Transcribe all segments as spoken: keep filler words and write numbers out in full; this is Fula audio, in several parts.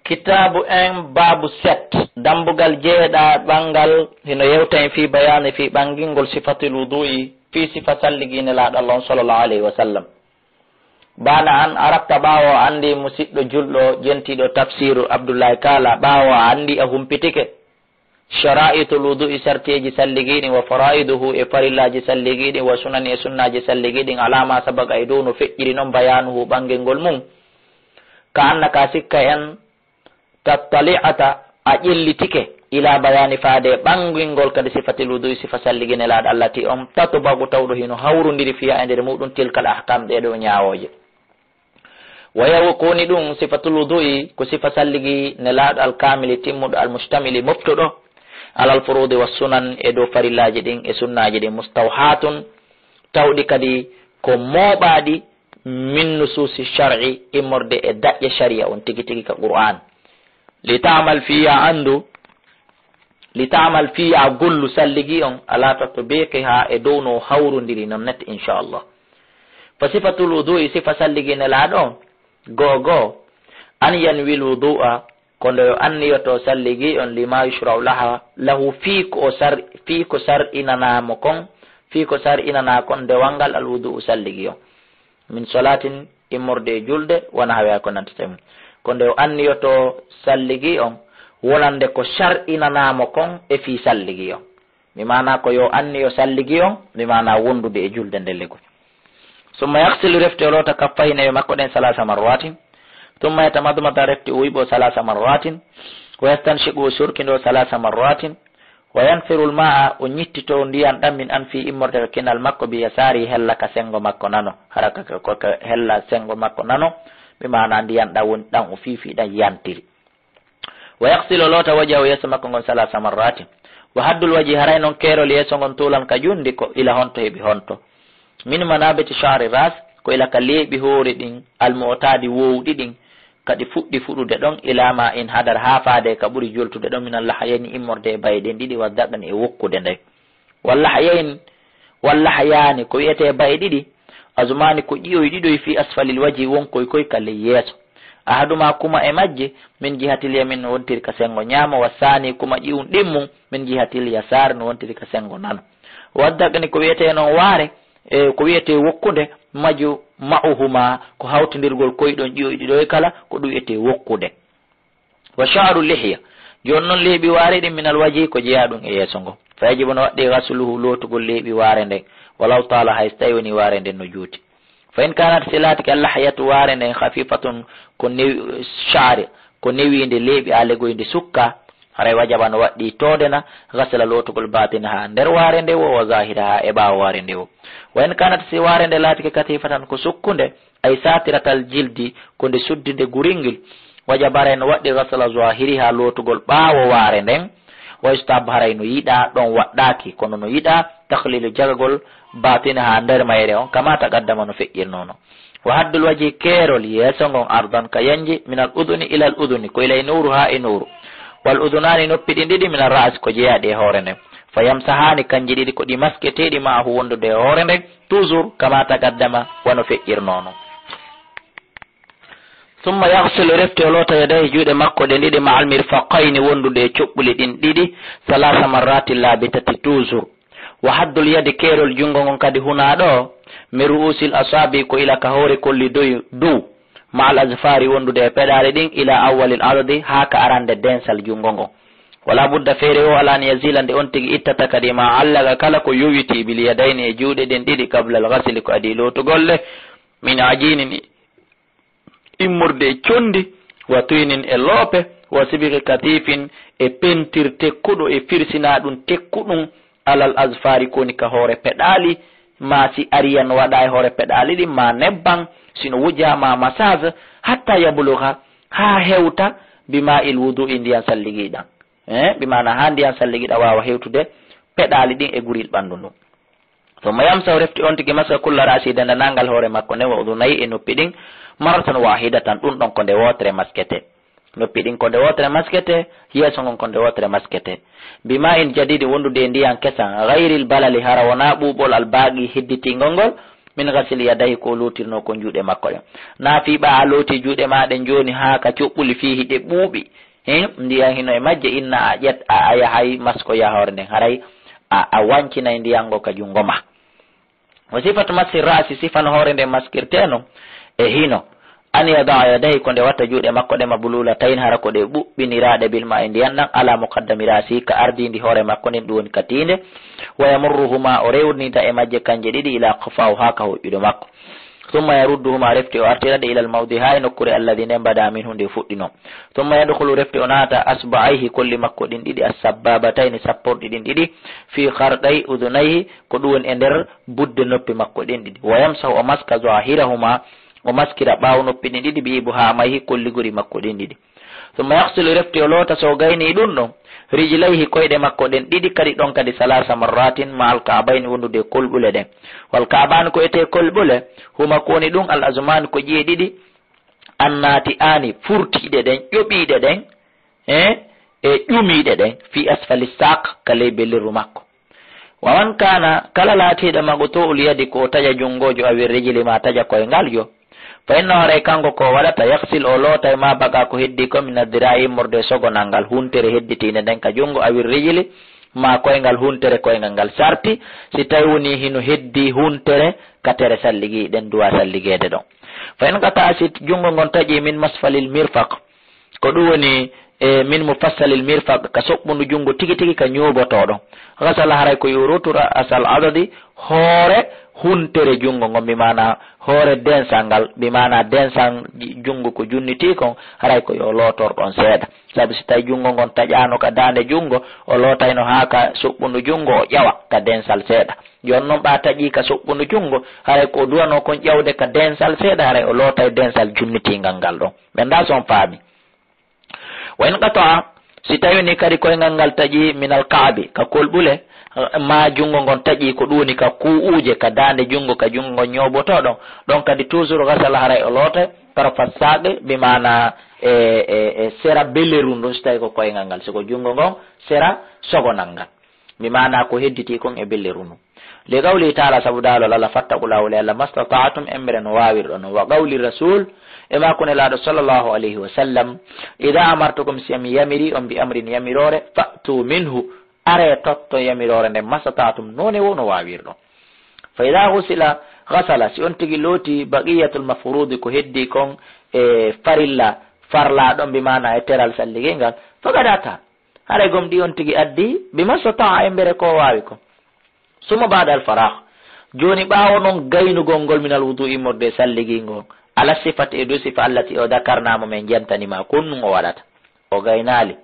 Kitaabu en, baabu set, dambugal jeeɗaɓangal, hino yewta en fii bayaani, fii ɓangingol sifatil wudu'i, fii sifa salligi Nelaaɗo Allah on, sallallahu alayhi wa sallam. Bana an aratta, ɓaawo a anndi musiɗɗo julɗo, jentiiɗo tafsiru Abdullahi Kaala, ɓaawo a anndi a humpitike, sharaa'itul wudu'i, sarteeji salligi ɗin, wa faraa'iduhu, e farillaaji salligi ɗin, wa sunani, e sunnaaji salligi ɗin, alaa maa sabaqa, e dow no feƴƴiri non, bayaanuhu, ɓangingol mun. Ka annaka sikka en, tattali'ata, a ƴellitike, ila bayaani, faade ɓangingol kadi sifatil wudu'i, sifa salligi Nelaaɗo Allah ti on, tatbagu, tawɗo hino hawrundiri, fiha, e nder muɗum, tilkal ahkam, ɗee ɗoo ñaawooje. Wa yawu, ko woni ɗum, sifatul wudu'i, ko sifa salligi Nelaaɗo alkaamili, timmuɗo, almustamili, moftuɗo, alal furuudi was sunan, e dow farillaaji ɗin e sunnaaji ɗin, mustawhaatun, tawɗi kadi ko mooɓaaɗi, min nusuusi shar'i, immorde e daƴƴe shari'a on tigi tigi ka Qur'aan. Li ta'mal fiha, anndu, li ta'mal fiha, gollu salligi on, ala tatbiqiha, e dow no hawrundiri non net, inchallah. Fa sifatul wudu'i, sifa salligi Nelaaɗo on, go'o go'o, an yanwil wudu'a, ko nde o anniyoto salligi on, lima yushra'u laha, lahu, fii ko o sar-, fii ko sar'inanaa mo kon, fii ko sar'inanaa kon, dewal ngal al wudu'u salligi on. Min salaatin, immorde e julde, wa nahwiha, ko nantata e mum. Ko nde o anniyoto salligi on, wonande ko sar'inanaa mo kon e fii salligi on. Mi maanaa ko yo anniyo salligi on, mi maanaa wondude e julde nde legol. Summa yaghsilu, refti o loota, kaffayhi, newe makko ɗen, salaasa marratin. Summa yatamadmada, refti o wiɓo, salaasa marratin. Wa yastanshiqu, o surkindo, salaasa marratin. Wa yanfiru l-ma'a, o ñittito ndiyan ɗan, min anfihi, immorde ka kinal makko, bi yasaarihi, hella ka sengo makko nano. Hara ka, ka, ka hella sengo makko nano, bi maana ndiyan ɗan woni ɗan o fiifi ɗan yantiri. Wa yaghsilu, loota, wajhahu, yeeso makko ngon, salaasa marratin. Wa haddul wajhi, haray non keerol yeeso ngon, tuulan, ka jundi, ko ila honto heɓi honto. Min manabiti sha'ri ras, ko ila ka leeɓi hoore ɗin, al mu'tadi, woowɗi ɗin, kadi fuɗɗi fuɗude ɗon, ila ma in hadar, haa faade ka ɓuri joltude ɗon, minal lahyayni, immorde e baye ɗen ɗiɗi, wa daqni, e wokkude nden. Wal lahyayn, wal lahyani, ko wi'etee baye ɗiɗi, azmani, ko ƴi'oy ɗiɗoy, fi asfalil wajhi, wonkoy koy ka ley yeeso. Ahaduma, kuma e majje, min jihatil yamin, no wontiri ka sengo ñaamo, wa sani, kuma ƴi'un ɗimmun, min jihatil yasar, no wontiri ka sengo nano. Wa daqni, ko wi'etee non waare, e ko wi'etee wokkude, maju ma'uhuma, ko hawtindirgol koy ɗon ƴi'oy ɗiɗoy kala, ko ɗum wi'etee wokkude. Wa sha'ru lihya, jooni non leeɓi waare ɗin, minal wajhi, ko jeyaa ɗum e yeeso ngon. Fa yajibu, no waɗɗi, ghasluhu, lootugol leeɓi waare nden, walaw tala, hay so tawi woni waare nden no juuti. Fa in kanat, si laatike, al lahyatu, waare nden, khafifatun, ko newi-, sha'ri, ko newiinde leeɓi, alegoy nde sukka, haray wajaba, no waɗɗi, toodena, ghasla, lootugol, batinaha, nder waare nde wo, wa zahiraha, e ɓaawo waare nde wo. Wa in kanat, si waare nde laatike, kathifatan, ko sukkunde, ay satiratal jildi, ko nde suddinde guringil, wajaba, haray no waɗɗi, ghasla zahiriha, lootugol ɓaawo waare nden. Wa yustahab, haray no yiɗaa, ɗon waɗɗaaki, kono no yiɗaa takhlilu, jagagol, batinaha, nder mayre on, kama taqaddama, no feƴƴirnoo non. Wa haddul wajhi, keerol yeeso ngon, ardan, ka yanji, minal uduni ilal uduni, ko ilay nowru haa e nowru. Wal udunani, noppi ɗin ɗiɗi, minal ra'si, ko jeyaaɗi e hoore nden. Fa yamsahani, kanji ɗiɗi ko ɗi masketeeɗi, ma'ahu, wondude e hoore nden, toujours, kama taqaddama, wano feƴƴirnoo non. Summa yaghsilu, refti o loota, yadayhi, juuɗe makko ɗen ɗiɗi, ma'al mirfaqayni, wondude e coɓɓuli ɗin ɗiɗi, salaasa marratin, laabi tati toujours. Wa haddul yadi, keerol junngo ngon kadi hunaa ɗoo, min ru'usil asaabi, ko ila ka hoore kolli doy dow, ma'al azfaari, wondude e peɗaali ɗin, ila awwalil adadi, haa ka arande densal junngo ngon. Wala budda, feere wo alaa, an yazila, nde on tigi ittata kadi, ma allaqa, kala ko yowitii, bil yadayni, e juuɗe ɗen ɗiɗi, qablal ghasli, ko adii lootugol ɗe, min ajinin, immorde e conndi, wa tuynin, e loope, wa sibghi katifin, e pentir tekkuɗo, e firsinaa ɗum tekkuɗum, alal azfaari, ko woni ka hoore peɗaali, ma si ariyan waɗa e hoore peɗaali ɗin, ma nebban, sino wujaa, ma massage, hatta yablugha, haa hewta, bi ma'il wudu'i, ndiyan salligiiɗan. Eh, bi maana haa ndiyan salligiiɗan waawa hewtude peɗaali ɗin e guril ɓanndu ndun. Summa yamsahu, refti on tigi maska, kulla ra'si, dendanangal hoore makko nden, wa udunayhi, e noppi ɗin, marratan wahidatan, ɗum ɗon ko nde wootere maskete. Noppi ɗin ko nde wootere maskete, yeeso ngon ko nde wootere maskete. Bi ma'in jadidin, wondude e ndiyan kesan, ghayril balali, hara wonaa ɓuuɓol, al baaqi, hedditingol ngol, Min ghasli yadayhi, ko lootirnoo kon juuɗe makko ɗen. Na fii ɓaa a looti juuɗe maa ɗen jooni haa ka coɓɓuli fii hiɗe ɓuuɓi. He, ndiyan hino e majje, inna a ƴet-, a, a yahay masko yahoore nden, haray a, a wancinay ndiyan ngo ka jungo maa. Wa sifatu massi ra'si, sifa no hoore nden maskirtee non e hino. An yada'a yadayhi, ko nde watta juuɗe makko ɗe mablulatayni, hara ko ɗe ɓuɓɓiniraaɗe bil ma'i ndiyan ɗan, ala muqaddami ra'si, ka ardiindi hoore makko nden, ɗum woni ka tiinde. Wa yamurruhuma, o rewrinta e majje kanje ɗiɗi, ila qafaahu, haa ka hoƴƴude makko. Summa yarudduhuma, refti o artira ɗe, ilal mawdi, haa e nokkuure alladi nden bada minhu, nde fuɗɗinoo. Summa yadkhulu, refti o naata, asba'ayhi, kolli makko ɗin ɗiɗi, assabbabatayni, sapporɗi ɗin ɗiɗi, fi kharday udhunayhi, ko ɗum woni e nder budde noppi makko ɗen ɗiɗi. Wa yamsahu, o maska, zahirahuma, o maskira ɓaawo noppi ɗin ɗiɗi, bi ibhamayhi, kolliguri makko ɗin ɗiɗi. Summa yaghsilu, refti o loota, so o gaynii ɗum ɗon, rijlayhi, koyɗe makko ɗen ɗiɗi kadi ɗon kadi, salasa marratin, ma'al ka'bayni, wondude e kolɓule ɗen. Wal ka'bani, ko etee kolɓule, huma, ko woni ɗum, al azmani, ko ƴi'e ɗiɗi, annati'ani, furtiiɗe ɗen, ƴoɓiiɗe ɗen, e, e ƴumiiɗe ɗen, fi asfali saq, ka ley belirru makko. Wa man kana, kala laatiiɗo maqtu'ul yadi, ko o taƴa junngoojo, awi rijli, ma taƴa koyngaljo, fa innahu, haray kanko ko o waɗata, yaghsil, o lootay, ma baqa, ko heddii ko, min addiraa'i, immorde e sogonal ngal, huntere hedditiinde nden ka junngo, awi rijli, ma koyngal, huntere koyngal ngal. Sarti, si tawi woni hino heddii huntere ka tere salligi, ɗen duwa salligeede ɗon. Fa in qata'a, si junngo ngon taƴi, min masfalil mirfaq, ko ɗum woni, e, min mufassalil mirfaq, ka soɓɓundu junngo tigi tigi ka ñoobotooɗo. Ghasala, haray ko yo lootu, ra'sal adadi, hoore huntere junngo ngon, bi maana hoore densal ngal, bi maana densal junngo ko junnitii kon, haray ko yo lootor ɗon seeɗa. Sabu si tawi junngo ngon taƴaano ka daande junngo, o lootayno haa ka soɓɓundu junngo, o ƴawa ka densal seeɗa. Jooni non ɓaa taƴii ka soɓɓundu junngo, haray ko o duwanoo kon ƴawde ka densal seeɗa, haray o lootay densal junnitiingal ngal ɗon. Mi anndaa si on faami. Wa in qata'a, si tawi ni kadi koyngal ngal taƴi, minal ka'bi, ka kolɓule, ma junngo ngon taƴi, ko ɗum woni ka kuu'uje, ka daande junngo, ka junngo ngon ñoobotoo ɗon, ɗon kadi toujours ghasala, haray o lootay, tarfa saqi, bi maana e, e, e sera beleru ndun, si tawi ko koyngal ngal, si ko junngo ngon, sera sogonal ngal. Bi maana ko hedditii kon e beleru ndun. Li qawlihi ta'ala, sabu daalol Allah, fattaqullaha, wuli Allah, mastata'tum, embere no waawirɗon non. Wa qawli rasul, e maa ko Nelaaɗo sallallahu alayhi wa sallam, idha amartukum, si mi yamiri on, bi amrin, yamiroore, fa'tu minhu, aree totton yamiroore nden, mastata'tum, noone woo no waawirɗon. Fa idha ghusila, ghasala, si on tigi looti, baqiyatul mafrudi, ko heddii kon e farilla, farlaaɗon, bi maana e teral salligel ngal, faqad ata, haray gomɗii on tigi addii, bi mastata'a, embere ko o waawi kon. Summa ba'dal faragh. Jooni, ɓaawo non gaynugol ngol, minal wudu'i, immorde e salligii ngol, ala sifati, e dow sifa, allati, o dhakarna, mo men jantani ma, ko honɗun o waɗata? O gaynaali.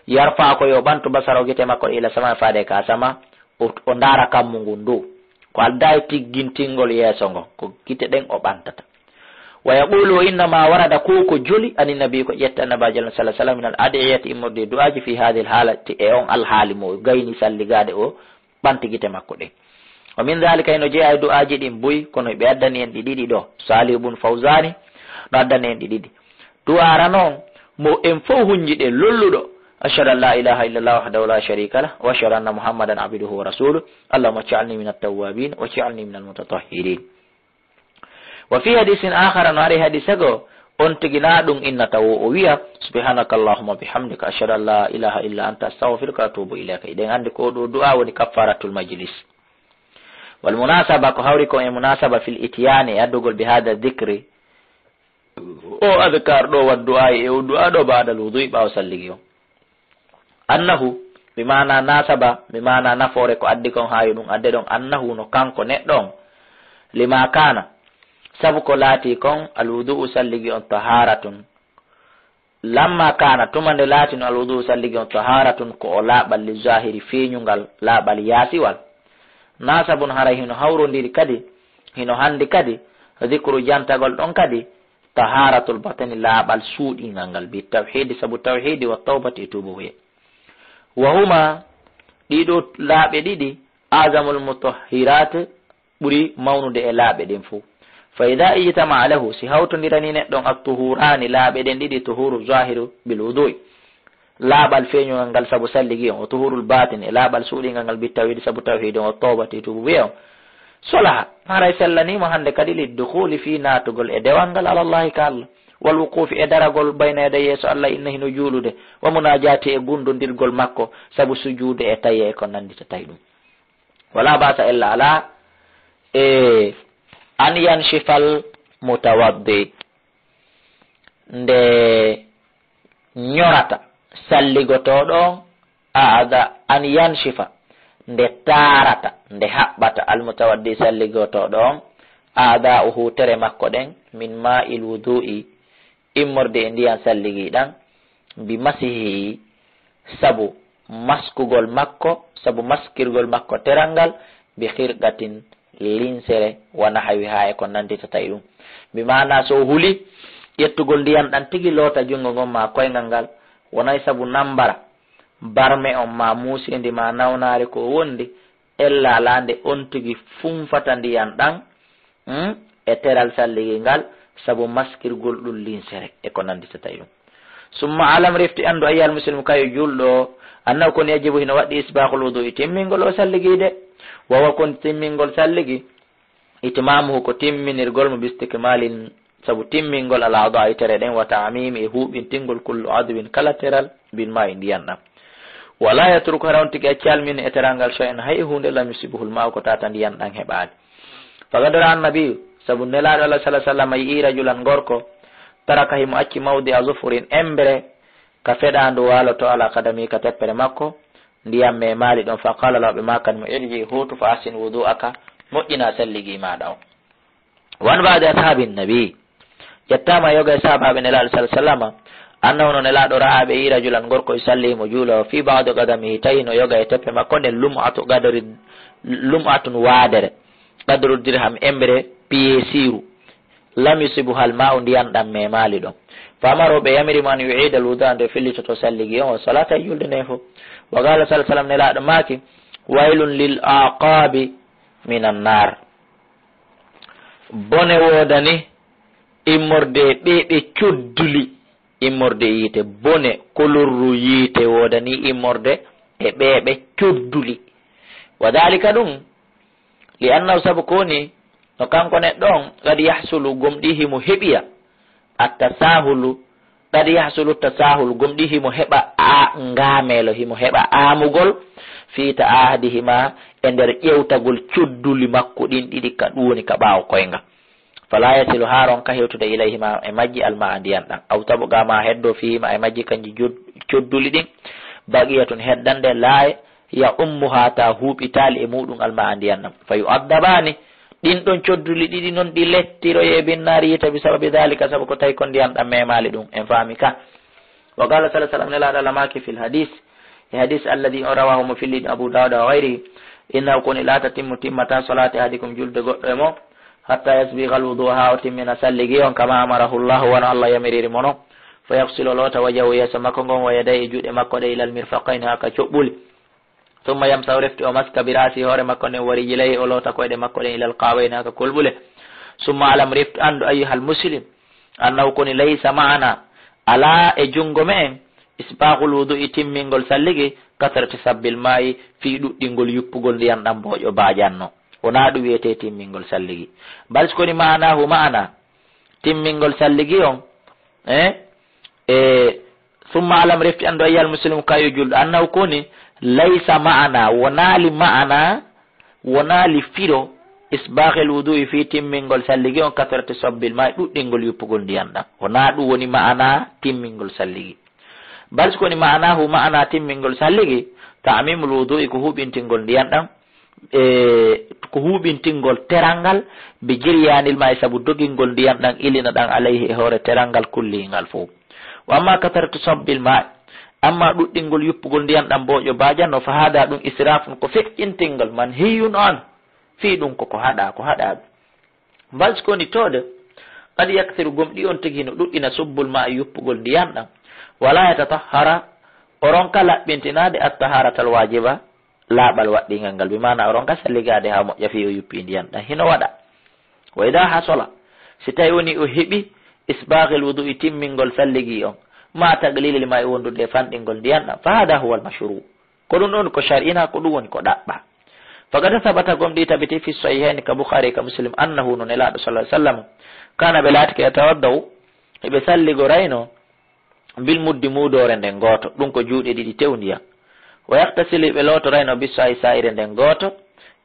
Yarfa, ko yo ɓantu, basarahu, gite makko ɗen, ila sama, faade ka sama, o, o ndaara kammu ngun dow. Ko aldaa e tiggintingol yeeso ngon, ko gite ɗen o ɓantata. Wa yaqulu, innama warada, ko ko joli, ani nabi, ko ƴetti Annabi Ajal sallallahu alaihi wasallam, min al adiyati, immorde e du'aaji, fi hadhihi al halati, e on alhaali mo gayni salligaade o ɓanti gite makko ɗen. Wa min dhalika, hino jeyaa e du'aaji ɗin buy, kono ɓe addani en ɗi ɗiɗi ɗo. Salih ibn Fawzani no addani en ɗi ɗiɗi. Du'aara non mo en fow hunji ɗe lolluɗo. Ashhadu an la ilaha illallah wahdahu la sharika lah, wa ashhadu anna Muhammadan abduhu wa rasuluh. Allahumma ij'alni min at-tawwabin, wa ij'alni min al-mutatahhirin. Wa fi hadisin akhara, no ari hadisa goo, on tigi na ɗum innata wo, o wiya, subhanaka Allahumma bihamdika, ashhadu an la ilaha illa anta, astaghfiruka wa atubu ilayka. Iɗen anndi ko ɗo du'a woni kaffaratul majlis. Wal munasaba, ko hawri ko e munasaba fil ityani, e addugol bi hada dhikri, o adkar ɗo, wa du'a, e o du'a ɗo, ba'dal wudu'i, ɓaawo salligi on. Annahu, bi maana nasaba, bi maana nafoore ko addi kon haa yo ɗum adde ɗon, annahu, no kanko neɗɗo on, lima kana, sabu ko laati kon, al wudu'u, salligi on, taharatun, lamma kana, tuma nde laatino al wudu'u, salligi on, taharatun, ko o laaɓal, li zahiri, feeñungal, laaɓal yaasiwal, nasabun, haray hino hawrondiri kadi, hino handi kadi, dhikru, jantagol ɗon kadi, taharatul batani, laaɓal suuɗingal ngal, bi tawhidi, sabu tawhidi, wa tawbati, e tuubuye. Wa huma, ɗiɗo laaɓe ɗiɗi, azamul mutahhirat, ɓuri mawnude e laaɓe ɗen fow. Fa idha ijtama'a lahu, si hawtondirani neɗɗon, at-tuhurani, laaɓe ɗen ɗiɗi, tuhuru zahiru bil wudu'i, laaɓal feeñungal ngal sabu salligi on, o tuhurul batin, e laaɓal suuɗingal ngal, bi tawhidi, sabu tawhidi on, o tawbati, e tuubuye on. Solaha, haray sellanii mo hannde kadi liddukhuli fii naatugol e dewal ngal ala Allahi ka Allah. Wal wuqufi e daragol bayna yaday yeeso Allah inna hino juulude. Wa munajati e gundondirgol makko sabu sujuude e taye e ko nannditata e ɗum. Wala ba'sa ella ala e an yanshifal mutawaddi. Nde ñorata salligotooɗo on, aada an yanshifa, nde taarata, nde haɓɓata, almutawaddi salligotooɗo on, aada uhu tere makko ɗen, min ma'il wudu'i, immorde e ndiyan salligi ɗan, bi masihi, sabu maskugol makko, sabu maskirgol makko teral ngal, bi khirqatin, linsere, wa nahwiha e ko nannditata e ɗum. Bi maana so o huli, ƴettugol ndiyan ɗan tigi loota junngo ngon ma koyngal ngal, wonay sabu nambara, barme on ma muuseendi ma nawnaari ko wondi, ella alaa nde on tigi funfata ndiyan ɗan, hmm, e teral salligi ngal, sabu maskirgol ɗum linsere e ko nannditata e ɗum. Summa alam, refti anndu, ayyuhal muslimu, kayo juulɗo, annahu kon yajibu, hino waɗɗi, isbaaxul wudu'i, timmingol o salligi de. Wa huwa, kon timmingol salligi, itmaamuhu, ko timminirgol mo, bistikmaalin, sabu timmingol, al a'daa'i, tere ɗen, wa ta'miimi, e huuɓintingol, kullu adwin, kala teral, bil maa'i, ndiyan ɗan. Wala yatruku, hara on tigi accal, min, e teral ngal, shay'an, hay huunde, lam yusibuhul maa'u, ko tata ndiyan ɗan heɓaali. Faqad ra'a annabi, sabu Nelaaɗo Allah sallallahu alaihi wasallam yi'i rajulan, gorko, taraka, himo acci, mawdi'a zufrin, embre, ka feɗaandu waaloto, ala qadami, ka teppere makko, ndiyan memaali ɗon. Faqala lahu, ɓe maakani mo, irji, huutu, fa ahsin wudu'aka, moƴƴina salligi maaɗa on. Wa an ba'di ashaabin nabi, ƴettaama yoga e sahaabaaɓe Nelaaɗo sallallahu alaihi wasallam, annahu, no Nelaaɗo, ra'a, ɓe yi'i, rajulan, gorko, yusalli, himo juula, fi ba'di qadamihi, tawi no yoga e teppe makko nden, lum'atu qadri, lum'atun, waadere, qadru dirham, embre piye siiru, lam yusibuhal maa'u, ndiyan ɗan memaali ɗon. Fa amarahu, ɓe yamiri mo, an yu'ida al wudu'a, nde fillitoto salligi on, wa salata, e julde nden fof. Wa qala sallallahu alaihi wasallam, Nelaaɗo maaki, waylun lil aqabi minan nar. Bone woodani immorde e ɓeeɓe codduli, immorde e yiite. Bone, kolorru yiite woodani immorde e ɓeeɓe codduli. Wa dhalika, ɗum, li annahu, sabu ko woni, no kanko neɗɗo on, qad yahsulu, gomɗii himo heɓiya, at-tasahulu, qad yahsulu tasahul, gomɗii himo heɓa a ngaameelo, himo heɓa aamugol, fi ta'ahadihima, e nder ƴewtagol codduli makko ɗin ɗiɗi, ka ɗum woni ka ɓaawo koynga. Fala yasilu, haa ronka hewtude, ilayhima, e majji, al ma'a, ndiyan ɗan. Aw tabqa, ma heddo, fihima, e majji kanji jod-, codduli ɗin, baqiyatun, heddande, la ya'ummuha, ta huuɓitaali e muɗum, al ma'a, ndiyan ɗan. Fa yu'addabani, ɗin ɗon codduli ɗiɗi non ɗi lettiroye, binnaari, yiite, bi sababi dhalika, sabu ko tawi ko ndiyan ɗan memaali ɗum. En faami ka? Wa qala sallallahu alaihi wasallam, Nelaaɗo Allah maaki, fil hadis, e hadis alladhi, o rawahu, mo fillini Abu Dawud wa ghayrihi, innahu, koni, la tatimmu, timmata, salatu ahadikum, julde goɗɗo e mon, hatta yasbigha al wudu'a, haa o timmina salligi on, kama amarahu Allah, wano Allah yamiriri mo non. Fa yaghsila, o loota, wajhahu, yeeso makko ngon, wa yadayhi, e juuɗe makko ɗe, ilal mirfaqayni, haa ka coɓɓuli. Thumma yamsahu, refti o maska, bi ra'sihi, hoore makko nden, wa rijlayhi, o loota koyɗe makko ɗen, ilal ka'bayni, haa ka kolɓule. Summa alam, refti anndu, ayyuhal muslim, annahu, koni, laysa ma'ana, alaa e junngo me'en, isbaaghul wudu'i, timmingol salligi, kathrati sabbil ma'i, fii ɗuɗɗingol yuppugol ndiyan ɗan mbooƴo baajanno. Wonaa ɗum wi'etee timmingol salligi. Bal, si koni, ma'anahu, ma'ana timmingol salligi on, eh? E, summa alam, refti anndu, ayyuhal muslimu, kayo julɗo, annahu, koni, laysa ma'ana, wonaali ma'ana, wonaali firo, isbaaghil wudu'i, fii timmingol salligi on, kathrati sabbil ma'i, ɗuɗɗingol yuppugol ndiyan ɗan. Wonaa ɗum woni ma'ana timmingol salligi. Bal, si koni, ma'anahu, ma'ana timmingol salligi, ta'mimul wudu'i, ko huɓintingol ndiyan ɗan, e, ko huɓintingol teral ngal, bi jiryanil ma'i, sabu dogingol ndiyan ɗan, ilina ɗan, alayhi, e hoore teral ngal, kulli ngal fof. Wa amma kathratu sabbil ma'i, amma ɗuɗɗingol yuppugol ndiyan ɗan mbooƴo baajanno, fa hada, ɗum, israfun, ko feƴƴintingol, manhiyun an, fii ɗum ko ko haɗaa, ko haɗaa ɗum. Bal, si koni, toode, qad yakthiru, gomɗii on tigi no ɗuɗɗina, subbul ma'i, yuppugol ndiyan ɗan, wala yatatahhara, o ronka laɓɓintinaade, at-taharatal wajiba, laaɓal waɗɗingal ngal, bi maana o ronka salligaade haa moƴƴa fii o yuppi ndiyan ɗan, hino waɗa. Wa idha hasala, si tawi woni o heɓi, isbaaghil wudu'i, timmingol salligi on, ma taqlilil ma'i, wondude e fanɗingol ndiyan ɗan, fa hada huwal mashru'. Ko ɗum ɗon ko shar'ina, ko ɗum woni ko ɗaɓɓa. Faqad sabata, gomɗii tabiti, fi sahihayni, ka Bukhari ka Muslim, annahu, no Nelaaɗo sallallahu alaihi wasallam, kana, ɓe laatike, yatawaddau, eɓe salligorayno, bil muddi, muudoore nden gooto, ɗum ko juuɗe ɗiɗi tew ndiyan. Wa yaqtasilu, ɓe lootorayno, bis sa'i, sa'ire nden gooto,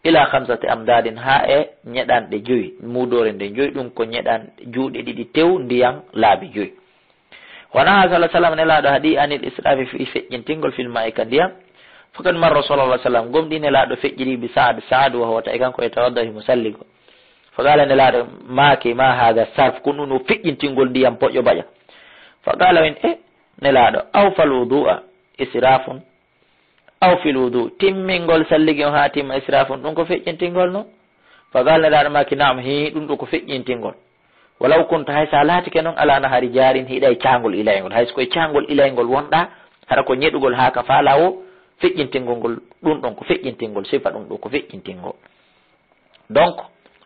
ila khamsati amdadin, haa e nyeɗanɗe joyi, muudoore nden joyi, ɗum ko nyeɗan juuɗe ɗiɗi tew ndiyan laabi joyi. Wa naha sallallahu alaihi wasallam, Nelaaɗo haɗi, anil israfi, fii feƴƴintingol, fil ma'i, ka ndiyan. Faqad marra sallallahu alaihi wasallam, gomɗii Nelaaɗo feƴƴiri, bi Sa'd, Sa'd, wa huwa, tawi kanko, yatawadda, himo salligo. Faqala, Nelaaɗo maaki, ma hadha sarf, ko ɗum ɗo feƴƴintingol ndiyan poƴƴo baƴa? Faqala, o inni, e Nelaaɗo, aw fal wudu'a israfun, aw fil wudu, timmingol salligi on haa timma, israfun, ɗum ko feƴƴintingol no? Faqala, Nelaaɗo maaki, na'am, hii, ɗum ɗo ko feƴƴintingol. Walaw kunta, hay so a laatike non, ala nahari jarin, hiɗa e caangol ilayngol. Hay so ko e caangol ilayngol wonɗa, hara ko nyeɗugol haa ka faala wo, feƴƴintingol ngol, ɗum ɗon ko feƴƴintingol, sifa ɗum ɗo ko feƴƴintingol. Donc,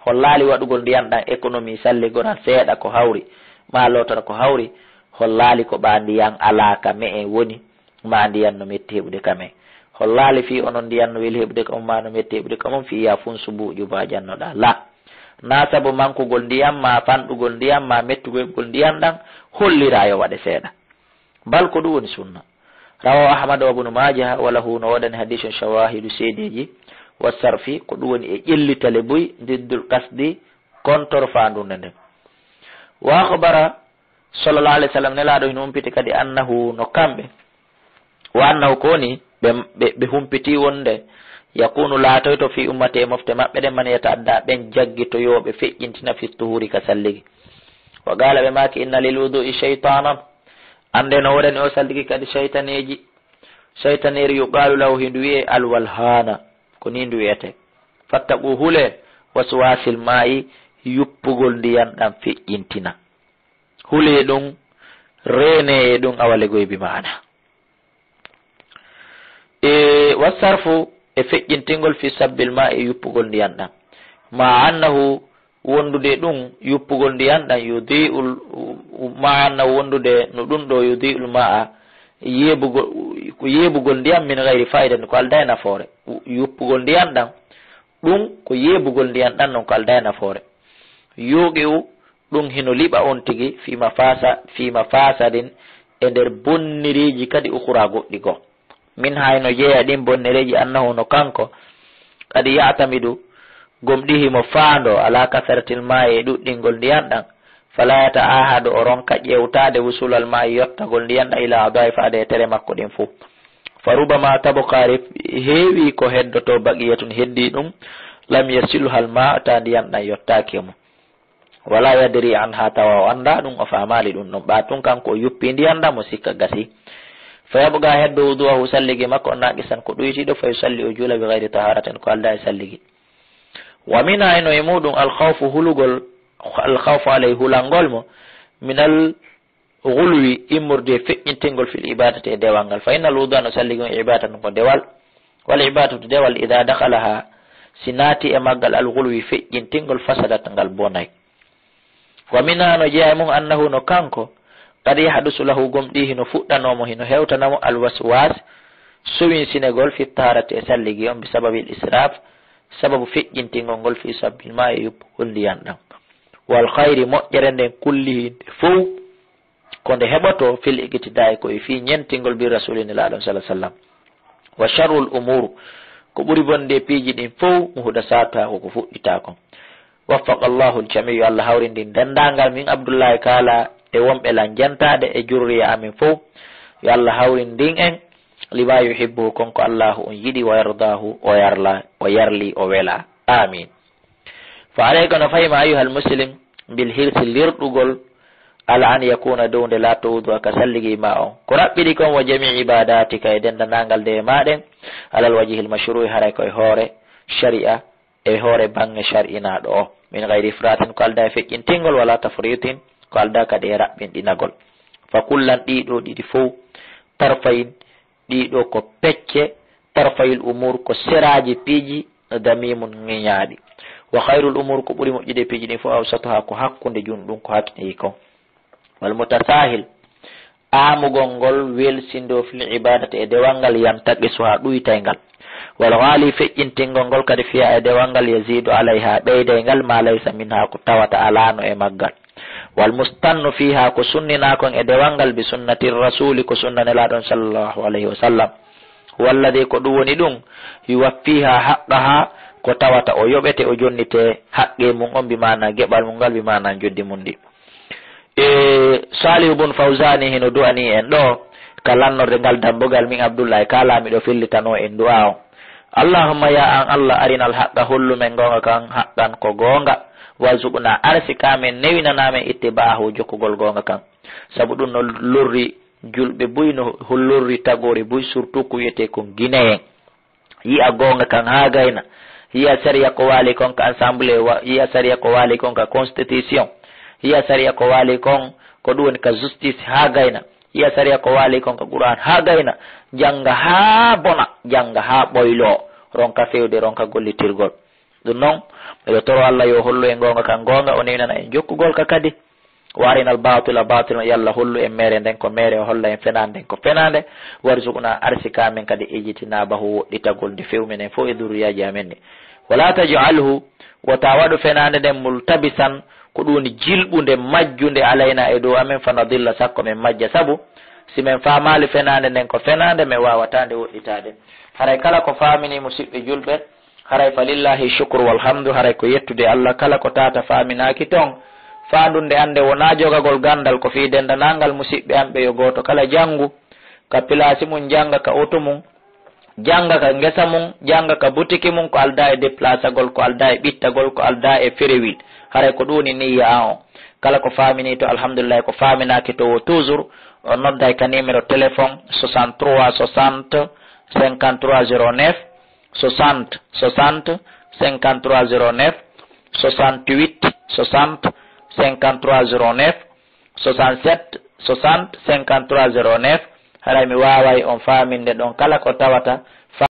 hollaali waɗugol ndiyan ɗan économie, salligoran seeɗa ko hawri, ma lootora ko hawri, hollaali ko ɓa ndiyan alaa ka me'e woni, ma ndiyan no metti heɓude ka me'e. Hollaali fii onon ndiyan no weli heɓude ka mum, ma no metti heɓude ka mum, fii ya funsu buuƴu ba jannoɗa. La. Na sabu mankugol ndiyan, ma fanɗugol ndiyan, ma mettugol heɓugol ndiyan ɗan, hollira yo waɗe seeɗa. Bal ko ɗum woni sunna. Rawahu Ahmad wa Ibnu Majah, wa lahu, no woodani hadiisun shawahidu, seedeeji, wa sarfi, ko ɗum woni e ƴellitale buy, diddul qasdi, kontor faandunde nden. Wa akhbara sallallahu alaihi wasallam, Nelaaɗo hino humpiti kadi, annahu, no kamɓe, wa annahu, ko woni ɓe, ɓe, ɓe humpiti wonde, yakunu, laatoyto, fi ummati, e mofte maɓɓe ɗen, man yata'adda, ɓen jaggitoyooɓe feƴƴintina, fi tuhuri, ka salligi. Wa qala, ɓe maaki, inna lil wudu'i shaytanan, annde no woodani o salligi kadi shaytaneeji, shaytaneeri, yuqalu lahu, hindu wi'e alwalhana, ko ni ndu wi'ete. Fattaqu, hule, waswasil ma'i, yuppugol ndiyan ɗan feƴƴintina. Hule ɗum, reene e ɗum, awale goy bi maana. E wasarfu e feƴƴintingol fi sabbil ma e yuppugol ndiyan ɗan. Ma annahu wondude ɗum yuppugol ndiyan ɗan yudi'ul, ma annahu wondude no ɗum ɗo yudi'ul ma'a yeebugol, ko yeebugol ndiyan min gayri fa'idatin ko alda e nafoore. Yuppugol ndiyan ɗan ɗum ko yeebugol ndiyan ɗan non ko alda e nafoore. Yuqi'u ɗum hino liɓa on tigi, fii ma faasa, fii ma faasadin, e nder bonnireeji kadi ukhra goɗɗi goo. Min hayno jeeya ɗin bonnireeji annahu no kanko, kadi ya'tamidu, gomɗii himo faandoo, ala kasratil maa'i e ɗuɗɗingol ndiyan ɗan, fala yata'ahadu o ronka ƴeewtaade wusulal maa'i yottagol ndiyan ɗan ila a'daa'i faade e tere makko ɗin fow. Fa rubama tabqa ref-, heewi ko heddoto baqiyatun heddii ɗum, lam yasilhal ma ta ndiyan ɗan yottaaki e mum. Wala yadri anha tawa o annda ɗum, o faamaali ɗum ɗon. Ɓa tun kanko o yuppi ndiyan ɗan mo sikka gasi. Fa yabqa heddo wudu'ahu salligi makko on naqisan ko ɗuytiiɗo, fa yusalli o juula bi gayri taharatin ko alda e salligi. Wa min hayno e muɗum al khawfu hulugol, al khawfu alayhi hulangol mo, min al gulwi immorde e feƴƴintingol fil ibadati e dewal ngal. Fa innal wudu'a no salligi on ibadatan ko dewal. Wal ibadatu dewal idha dakhalaha si naati e maggal al gulwi feƴƴintingol fasadat ngal bonay. Wa minha no jeeya e mum annahu no kanko qad yahdusu lahu gomɗii hino fuɗɗanoo mo hino hewtana mo al waswas sowinsinegol fi taharati e salligi on bi sababil israf sababu feƴƴintingol ngol fi sabbil ma e yuppugol ndiyan ɗan. Wal khayri moƴƴere nden kullihi nde fow. Ko nde heɓoto fil iqtida'i ko e fii ñentingol bi rasuli nelaaɗo sallallahu alaihi wasallam. Wa sharrul umur ko ɓuri bonde piiji ɗin fow muhdasatuha ko ko fuɗɗitaa kon. Waffaqa Allahu al-jami' yo Allah hawrindin denndaangal min Abdullahi Kaala e wonɓe lan jentaade e jurriya amin fow. Yo Allah hawrindin en lima yuhibbu kon ko Allahu on yiɗi wa yardahu o yarla o yarli o wela. Amin. Fa alayka no fayma ayyuhal muslim bil hirsi lirɗugol ala an yakuna dow nde laatto wudu'a ka salligi ma on ko raɓɓiɗi kon wa jami ibadatika e denndanangal nde ma ɗen alal wajihil mashru'i haray ko e hoore shari'a e hoore bange shar'inaaɗo o min gayri ifratin ko alda e feƴƴintingol wala tafritin ko alda kadi e raɓɓinɗinagol fa kullan ɗiɗo ɗiɗi fow tarfayin ɗiɗo ko pecce tarfayil umur ko seraaji piiji damimun ŋiñaaɗi. Wa khayrul umur ko ɓuri moƴƴude piiji ɗin fof awsatuha ko hakkunde jun ɗum ko hakkini kon. Wal mutasahil aamugol ngol welsindo fil ibadati e dewal ngal yantaqisuha ɗuytay ngal. Wal ghali, feƴƴintingol ngol kadi, fiha, e dewal ngal, yazidu alayha, ɓeyday ngal, ma laysa minha, ko tawata alaano e maggal. Wal mustannu fiha, ko sunninaa kon e dewal ngal, bi sunnati rasuli, ko sunna Nelaaɗo on sallallahu alayhi wa sallam. Huwa alladhi, ko ɗum woni ɗum, yuwaffiha haqqaha, ko tawata o yoɓete, o jonnite haqqe mum on, bi maana geɓal mum ngal, bi maana joddi mum ndi. E, Salihu bun Fawzani hino du'ani en ɗo, ka lannorɗe ngal dambugal, min Abdullahi, ka laamiɗo fillitano en du'a o. Allahumma, ya an Allah, arinal haqqa, hollu men goonga kan, haqqan, ko goonga, warzuqna, arsika men, newinana men, ittiba'ahu, jokkugol goonga kan. Sabu ɗum no lorri julɓe buy, no lorri tagoore buy, surtout ko wiyetee kon Guinéen. Yi'a goonga kan haa gayna. Yi'a sariya ko waali kon ka assemblée, wa-, yi'a sariya ko waali kon ka constitution. Yi'a sariya ko waali kon, ko ɗum woni ka justice haa gayna. Yi'a sariya ko waali kon ka Qur'an haa gayna. Jannga haa bona, jannga haa ɓoyloo. Ronka fewde, ronka gollitirgol. Ɗum non, miɗo toro Allah yo hollu en goonga kan goonga, o newnana en jokkugol ka kadi. Wa arinal batila batila, yo Allah hollu en meere nden ko meere, o holla en fenaande nden ko fenaande. Warzuqna, arsika men kadi, ijtinabahu, woɗɗitagol nde few minen fof e durriyaaji amen ɗi. Wala taj'alhu, wota waɗu fenaande nden, multabisan, ko ɗum woni jilɓunde, majjunde, alayna, e dow amen, fa nadilla, sakko men majja. Sabu si men faamaali fenaande nden ko fenaande, men waawataa nde woɗɗitaade. Haray kala ko faamini, musiɓɓe julɓe, haray fa lillahi shukru wal hamdu, haray ko yettude Allah, kala ko tata faaminaaki ton, faandunde annde wonaa jogagol ganndal, ko fii denndanangal musiɓɓe am ɓe, yo gooto kala janngu ka pilaasi mum, jannga ka oto mum, jannga ka ngesa mum, jannga ka butiki mum, ko aldaa e deplasagol, ko aldaa e ɓittagol, ko aldaa e ferewil, haray ko ɗum woni niyya an on. Kala ko faamini to, alhamdulillahi, ko faaminaaki to wo, toujours o nodday ka numéro téléphone soixante-trois soixante cinquante-trois zéro neuf, soixante soixante cinquante-trois zéro neuf, soixante-huit soixante cinquante-trois zéro neuf, soixante-sept soixante cinquante-trois zéro neuf. Haray mi waaway on faaminde ɗon kala ko tawata